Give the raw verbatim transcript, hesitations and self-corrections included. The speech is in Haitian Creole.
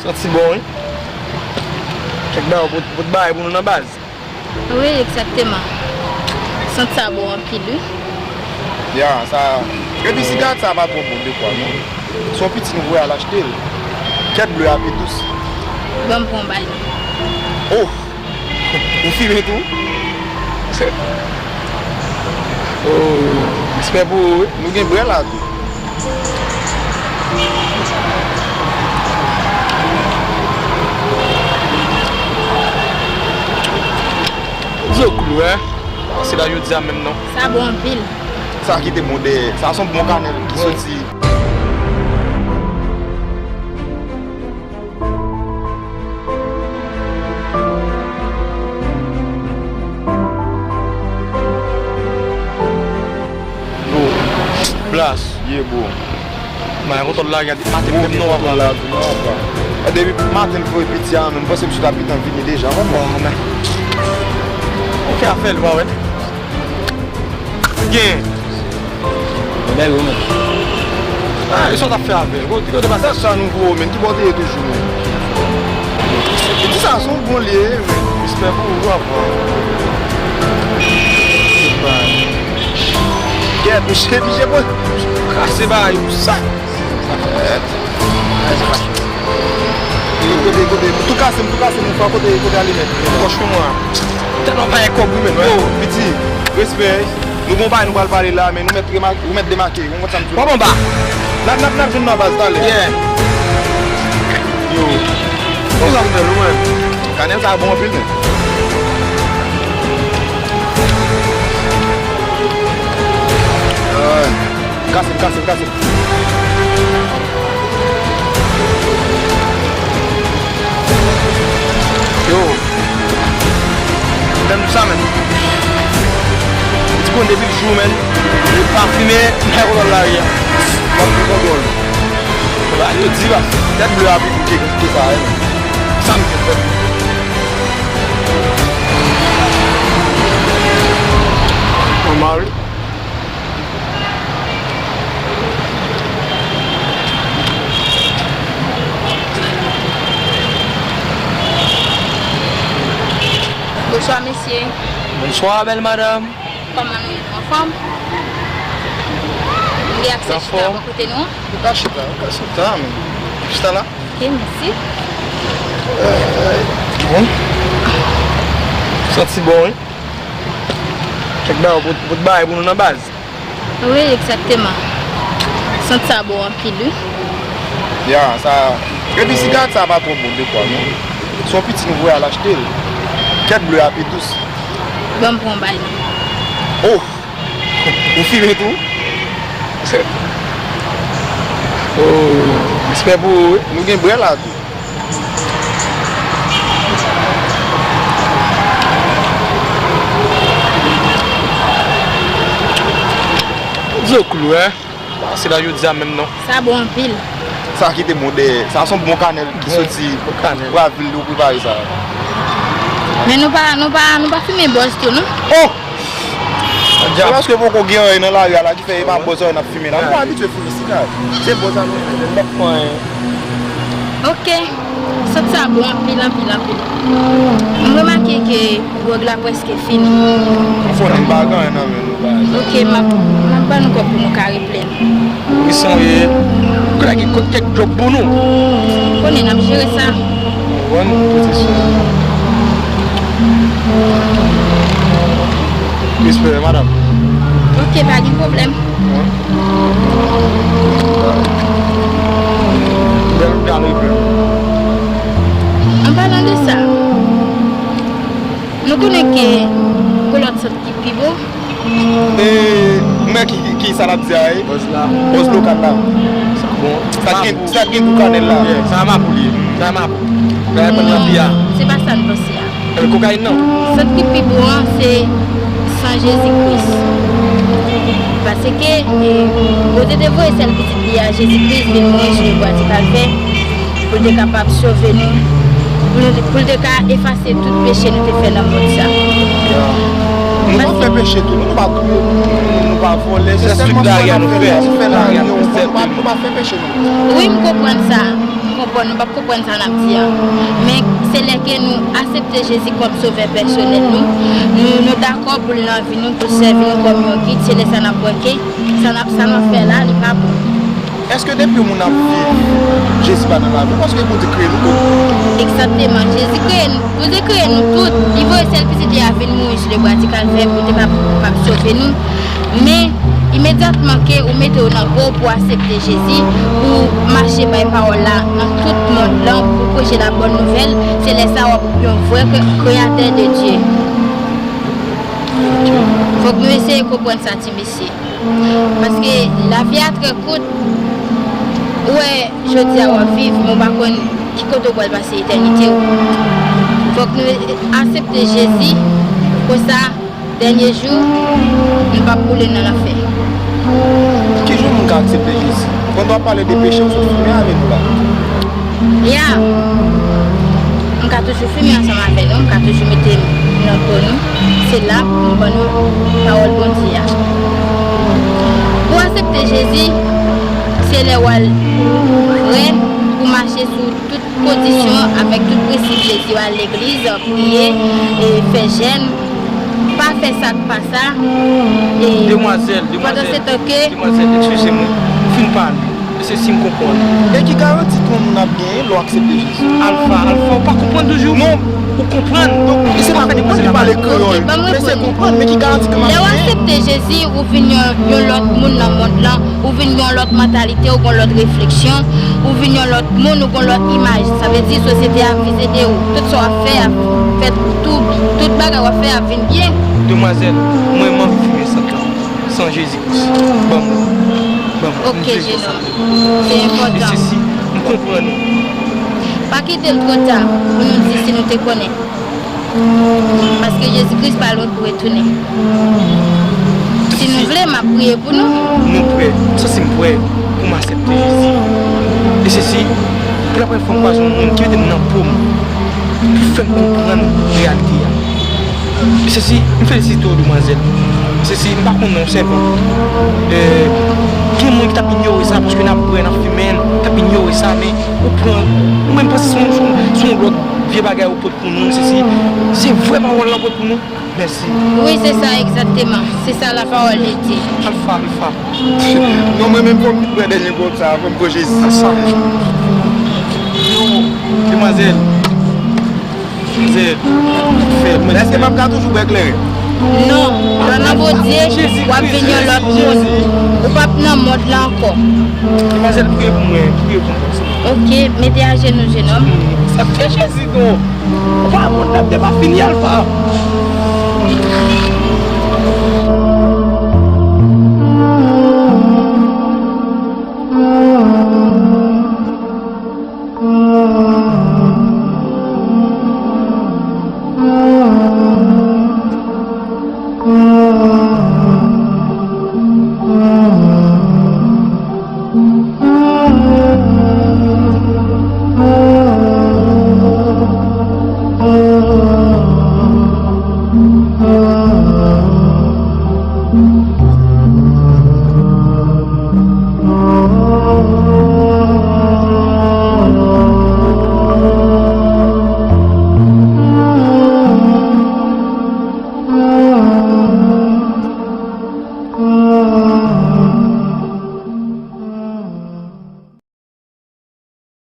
Santi bon, wi. Kèk bagay ou pot, pot bagay pou nou nan baz. Wi, egzakteman. Sant sa bon anpil, wi. Ya, sa. Epi sigarèt sa pa twò bon defwa, non. Se yon piti nou voye al achte l. Kèt ble a pi dous. Ban m pran yon bay. Oh! Ou fimen tou? Oh, respè pou ou, wi. Nou gen brè la tou. Di yo klou, en. Se la jodi a menm non. Sa bon anpil. Sa ki te bon dèyè. Sa se yon bon kanèl ki soti. Bro. Blas. Yeah, bro. Mwen kontan lage a depi maten menm non, papa. Depi maten l voye piti a, menm panse misye ta pitan vini deja, konprann? Bon, men. Ou fè afè l, ou pa wè? Gen. Bèl ou menm. Ah, e sa w t ap fè avè l? Kote, kote pase? Sa nou voye w, menm. Ki bò w te ye toujou, menm? Piti sa, se yon bon li ye, menm. Respè pou ou, papa. Se pa. Kèt, misye, misye, bon. Kase bagay pou sa. Sa fèt. Kote, kote, tou kase m, tou kase m, yon fwa kote, kote alimèt. Franchman, mwen. Tèlman pa gen kòb, wi, menm. Yo, piti, respè. Nou gon bagay nou pral pale la, men nou mèt remake, ou mèt demake, ou konn sa m di w. Pòp anba. N ap, n ap, n ap jwenn nan baz talè. Yeah. Yo. Bon, sa m fè nou, mwen. Kanèl sa bon anpil, men. Ah. Kase l, kase l, kase l. Yo. Tèm di sa, menm. Ou di konn depi l jou, menm. Li pa fimen, men konn lari a. W ap pran kontwòl. Yo di, bas. Tèt ble a pi bouke ke sa, menm. Sa m te fè. Mwen mari. Bonswa, mesye. Bonswa, bèl madanm. Kòman nou ye? Nou anfòm? Nou gen aksè chita bò kote nou an? Ou ka chita, ou ka chita, men. Chita la. Ok, mèsi. Bon. Santi bon, wi. Kèk bagay, ou pot, pot bagay pou nou nan baz. Wi, egzakteman. Sant sa bon anpil, wi. Ya, sa. Epi sigarèt sa pa twò bon defwa, non. Se yon piti nou voye al achte l. Kèt ble a pi dous. Ban m pran yon bay. Oh! Ou fimen tou? Oh, respè pou ou, wi. Nou gen brè la tou. Di yo klou, en. Se la jodi a menm non. Sa bon anpil. Sa ki te bon dèyè. Sa se yon bon kanèl ki soti Bravil, yo prepare sa. Men nou pa, nou pa, nou pa fimen bòz tou, non? Oh! Se paske poko gen anyen nan lari a la ki fè e pa bòz sa yo n ap fimen la. Nou pa abitye fimen siga. Se bòz sa nou renmen, nou p ap pran anyen. Ok. Sant sa bon anpil, anpil, anpil. M remake ke gwòg la prèske fini. Anfòm, m pa gen anyen nan men nou, baz. Ok, m ap, m ap ban nou kòb pou nou ka replen. Wi, sa ye. Kote ki kot kèk djòb pou nou? Konnen n ap jere sa. Bon, pote sou. Respè, madanm. Ok, pa gen pwoblèm. Bèl gade, bèl. An palan de sa, nou konnen ke gon lòt sant ki pi bon. E, mwen ki, ki sa l ap di a, e? Bòz la. Bòz lokal la. Sa bon. Sa t gen, sa t gen gou kanèl la. Yeah, sa mapou li ye. Sa mapou. Sa e pann nan pi a. Se pa sa n panse a. Kokayin nan. Sant ki pi bon an, se san Jezi Kris. Paske, e, Bondye te voye sèl pitit li a, Jezi Kris, vin mouri sou bwa ti kalvè, pou l te kapab sove nou, pou nou, pou l te ka efase tout peche nou te fè nan mond sa. Nou pa fè peche tou, nou pa touye moun, nou pa vòlè, se sèlman sa n ap fè la, nou fè lari, nou pa, nou pa fè peche non. Wi, m konprann sa. M konprann, nou p ap konprann sa n ap di a. Men se lè ke nou aksepte Jezi kòm sovè pèsonèl nou, nou, nou dakò pou l nan vi nou, pou l sèvi nou kòm yon gid, se lè sa n ap wè ke sa n ap, sa n ap fè la, li pa bon. Èske depi yon moun ap viv, Jezi pa nan lavi w? Paske Bondye kreye nou tout. Egzakteman. Jezi kreye nou, Bondye kreye nou tout. Li voye sèl pitit li a vin mouri sou le bwa di Kalvè pou te ka, pou ka sove nou. Men, imedyatman ke ou mete w nan po pou aksepte Jezi, pou mache bay pawòl la nan tout mond lan, pou preche la bòn nouvèl, se lè sa w ap yon vrè kre-, kreyatè de Dye. Fòk nou eseye konprann sa, ti mesye. Paske lavi a trè kout. Ou wè, jodi a w ap viv, men w pa konn ki kote w pral pase etènite w. Fòk nou aksepte Jezi, konsa, dènye jou, nou p ap boule nan lanfè. Ki jan moun ka aksepte Jezi? Pandan w ap pale de peche, w sot fimen avè nou la. Ya, m ka toujou fimen ansanm avè nou, m ka toujou mete m nan po nou. Se la pou m ban nou pawòl Bondye a. Pou aksepte Jezi, se lè w al prè pou mache sou tout kondisyon, avèk tout prensip Jezi yo, al legliz, priye, e fè jèn. Pa fè sa k pa sa. E demwazèl, pandan demwazèl, se tan ke demwazèl, eskize mwen, m fin pale. Mesye, si m konprann. E ki garanti tou moun ap genyen lè w aksepte Jezi? Alfa, Alfa, ou pa konprann toujou? Non. Ou konprann? Donk, e se pa konprann li pale kreyòl. Mesye konprann, men ki garanti ke m ap genyen? Lè w aksepte Jezi, ou vin yon, yon lòt moun nan mond lan. Ou vin gen yon lòt mantalite, ou gen yon lòt refleksyon, ou vin yon lòt moun, ou gen yon lòt imaj. Sa vle di sosyete a ap vize de ou. Tout sa w ap fè ap fèt tou, tout bagay w ap fè ap vin byen. Demwazèl, mwen m anvi fimen sant lan san Jezi Kris. Ban m, ban m. Ok, jenòm. Se enpòtan. E sesi, m konprann ou. Pa kite l twò ta pou nou di si nou te konnen. Paske Jezi Kris pa lwen pou retounen. Si nou vle, m ap priye pou nou. Nou prè. M santi m prè pou m aksepte Jezi. E sesi, pou la premyè fwa m kwaze yon moun ki mete m nan po m, pou fè m konprann reyalite a. E sesi, m felisite w, demwazèl. E sesi, m pa konn non w, sèvant. E, gen moun ki t ap inyore sa, paske n ap bwè, n ap fimen, t ap inyore sa, men ou pran, ou menm panse se yon, se yon, se yon lòt vye bagay ou pote pou nou, se, se, se vrè pawòl la pote pou nou. Mèsi. Wi, se sa egzakteman. Se sa la parole de Dieu. Alfa, Alfa. Non, mwen menm fò m vin pran dènye gòt sa, fò m pran Jezi. Alfa. Yo, demwazèl. Demwazèl. Fè, mwen. Èske m ap ka toujou bwè kleren? Non, lè w nan Bondye, w ap vin yon lòt moun. Ou p ap nan mond la ankò. Demwazèl, priye pou mwen, priye pou mwen. Ok, mete ajenou, jenòm. Sa fè Jezi non. Ou pa moun nan te pa fini Alfa.